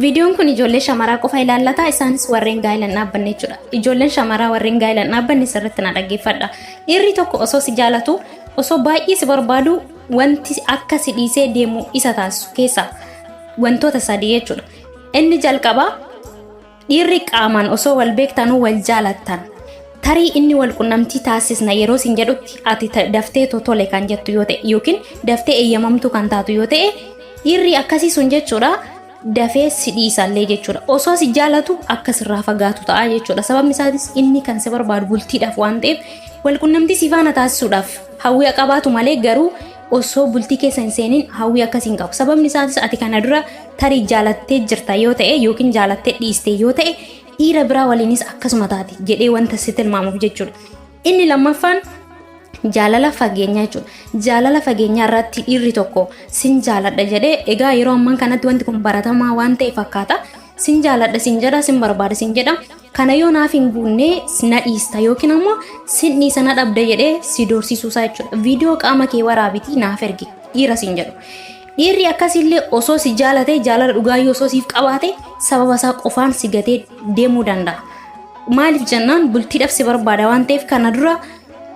Viidiyoon kun ijoollee shamaraa qofa ilaallata. Isaanis warreen gaa'ela hin dhaabbanne jechuudha. Ijoolleen shamaraa warreen gaa'ela hin dhaabbanne sirriitti na dhaggeeffadha. Dhiirri tokko osoo si jaalatu, osoo baay'ee si barbaadu, wanti akka si dhiisee deemu isa taasisu keessaa wantoota sadii jechuudha. Inni jalqabaa, dhiirri qaamaan osoo wal beektanuu wal jaalattan, tarii inni wal qunnamtii taasisna yeroo sin jedhutti ati daftee tole kan jettu yoo ta'e, yookiin daftee eeyyamamtuu kan taatu yoo ta'e, dhiirri akkasii sun jechuudha dafee si dhiisallee jechuudha. Osoo si jaalatu akka sirraa fagaatu ta'a jechuudha. Sababni isaatis inni kan si barbaadu bultiidhaaf waan ta'eef, wal qunnamtii si faana taasisuudhaaf hawwii qabaatu malee, garuu osoo bultii keessa hin seenin hawwii akkasii hin qabu. Sababni isaatis ati kana dura tarii jaalattee jirta yoo ta'e, yookiin jaalattee dhiiste yoo ta'e, dhiira biraa waliinis akkasuma taati jedhee wanta si tilmaamuuf jechuudha. Inni lammaffaan jaalala fageenyaa jechuudha. Jaalala fageenyaa irratti dhiirri tokko sin jaaladha jedhee, egaa yeroo ammaa kanatti wanti kun baratamaa waan ta'e fakkaata. Sin jaaladha sin jedha, sin barbaada sin jedha. Kana yoo naaf hin guunne na dhiista yookiin ammoo sin dhiisa, na dhabda jedhee si doorsisuusaa jechuudha. Viidiyoo qaama kee waraabitii naaf ergi dhiira sin jedhu. Dhiirri akkasiillee osoo si jaalatee, jaalala dhugaayyuu osoo siif qabaate, sababa isaa qofaan si gatee deemuu danda'a. Maaliif jennaan, bultiidhaaf si barbaada waan ta'eef, kana dura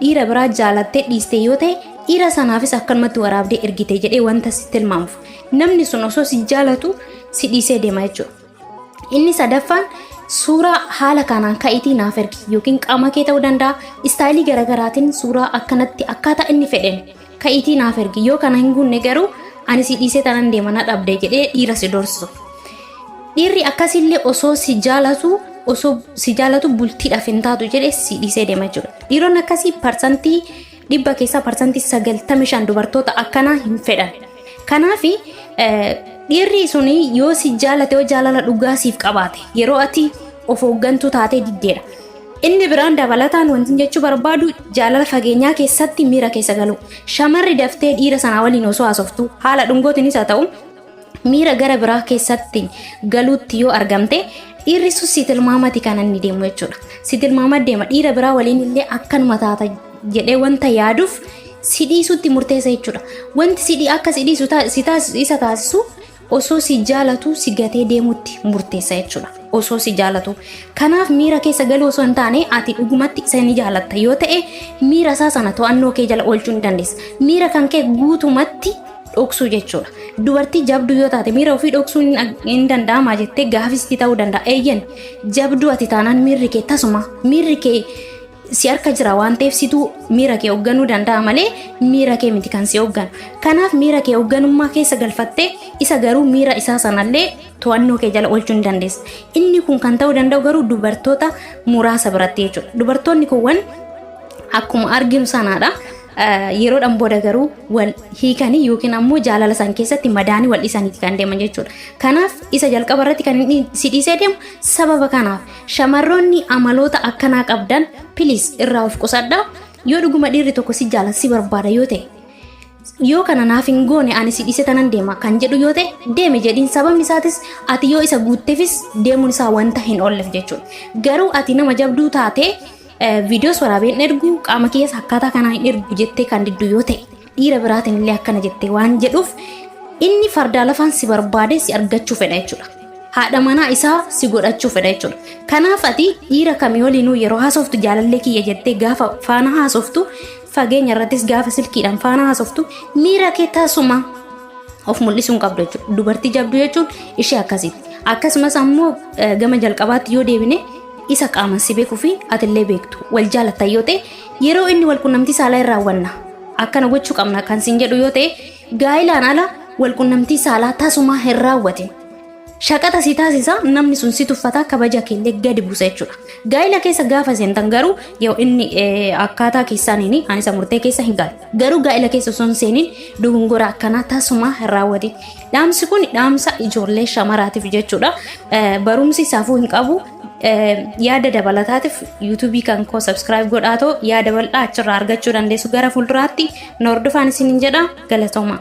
dhiira biraa jaalattee dhiiste yoo ta'e, dhiira sanaafis akkanumatti waraabdee ergite jedhee wanta si tilmaamuuf, namni sun osoo si jaalatu si dhiisee deema jechuudha. Inni sadaffaan, suuraa haala kanaan ka'iitii naaf ergi, yookiin qaama kee ta'uu danda'a, istaayilii garaagaraatiin suuraa akkanatti akkaataa inni fedhen ka'iitii naaf ergi, yoo kana hin guunne garuu ani si dhiisee tanan deema, na dhabde jedhee dhiira si doorsisu. Dhiirri akkasiillee osoo si jaalatu bultiidhaaf hin taatu jedhee si dhiisee deema jechuudha. Dhiironni akkasii 100% keessaa 95% dubartoota akkanaa hin fedhan. Kanaaf dhiirri suni yoo si jaalate, yoo jaalala dhugaa siif qabaate, yeroo ati of hooggantuu taatee diddeedha. Inni biraan dabalataan wanti jechuu barbaadu, jaalala fageenyaa keessatti miira keessa galu. Shamarri daftee dhiira sanaa waliin osoo haasoftu, haala dhungootiinis haa ta'u, miira gara biraa keessatti galuutti yoo argamte, dhiirri sun si tilmaamati kan inni deemu jechuudha. Si tilmaama deema, dhiira biraa waliin illee akkanuma taata jedhee wanta yaaduuf si dhiisutti murteessa jechuudha. Wanti si akka si dhiisu isa taasisu, osoo si jaalatu si gatee deemutti murteessa jechuudha. Osoo si jaalatu. Kanaaf miira keessa galuu osoo hin taane, ati dhugumatti isa ni jaalatta yoo ta'e, miira isaa sana to'annoo kee jala oolchuu ni dandeessa. Miira kan kee guutumatti dhoksuu jechuudha. Dubartii jabduu yoo taate miira ofii dhoksuu hin danda'amaa jettee gaafisitti ta'uu danda'a. Eeyyan, jabduu ati taanaan miirri kee tasuma miirri kee si harka jira waan ta'eef, situu miira kee hoogganuu danda'a malee miira kee miti kan si hoogganu. Kanaaf miira kee hoogganummaa keessa galfattee isa garuu miira isaa sanallee to'annoo kee jala oolchuu ni dandeessa. Inni kun kan ta'uu danda'u garuu dubartoota muraasa biratti jechuudha. Dubartoonni kuuwwan akkuma arginu sanaadha. Yeroodhaan booda garuu wal hiikanii yookiin ammoo jaalala san keessatti madaanii wal dhiisaniiti kan deeman jechuudha. Kanaaf isa jalqaba irratti kan inni si dhiisee deemu sababa kanaaf. Shamarroonni amaloota akkanaa qabdan, please, irraa of qusadhaa. Yoo dhuguma dhiirri tokko si jaalata, si barbaada yoo ta'e, yoo kana naaf hin goone ani si dhiisee tanan deema kan jedhu yoo ta'e, deeme jedhiin. Sababni isaatis ati yoo isa guutteefis deemuun isaa wanta hin oolleef jechuudha. Garuu ati nama jabduu taatee, viidiyoos waraabee hin ergu, qaama keessa akkaataa kanaa hin ergu jettee kan diddu yoo ta'e, dhiira biraatiin illee akkana jettee waan jedhuuf, inni fardaa lafaan si barbaade si argachuu fedha jechuudha. Haadha manaa isaa si godhachuu fedha jechuudha. Kanaaf ati dhiira kamii waliinuu yeroo haasoftu, jaalallee kiyya jettee gaafa faana haasoftu, fageenya irrattis gaafa silkiidhaan faana haasoftu, miira kee tasuma of mul'isuu hin qabdu jechuudha. Dubartii jabduu jechuun ishee akkasitti. Akkasumas ammoo gama jalqabaatti yoo deebine, isa qaaman si beekuu fi atillee beektu wal jaalattan yoo ta'e, yeroo inni wal qunnamtii saalaa hin raawwanna, akkana gochuu qabna kan sin jedhu yoo ta'e, gaa'ilaan ala wal qunnamtii saalaa tasumaa hin raawwatin. Shaqaxa si taasisa, namni sun si tuffata, kabaja keellee gadi buusa jechuudha. Gaa'ila keessa gaafa seentan garuu, yoo inni akkaataa keessaaniin ani isa murtee keessa hin galu. Garuu gaa'ila keessa osoo hin seenin dogongora akkanaa tasumaa hin raawwatin. Dhaamsi kun dhaamsa ijoollee shamaraatiif jechuudha. Barumsi safuu hin qabu. Yaada dabalataatiif yuutuubii kan koo subscribe godhaatoo yaada bal'aa achirraa argachuu dandeessu. Gara fuulduraatti na hordofaan isiniin jedha, galatooma.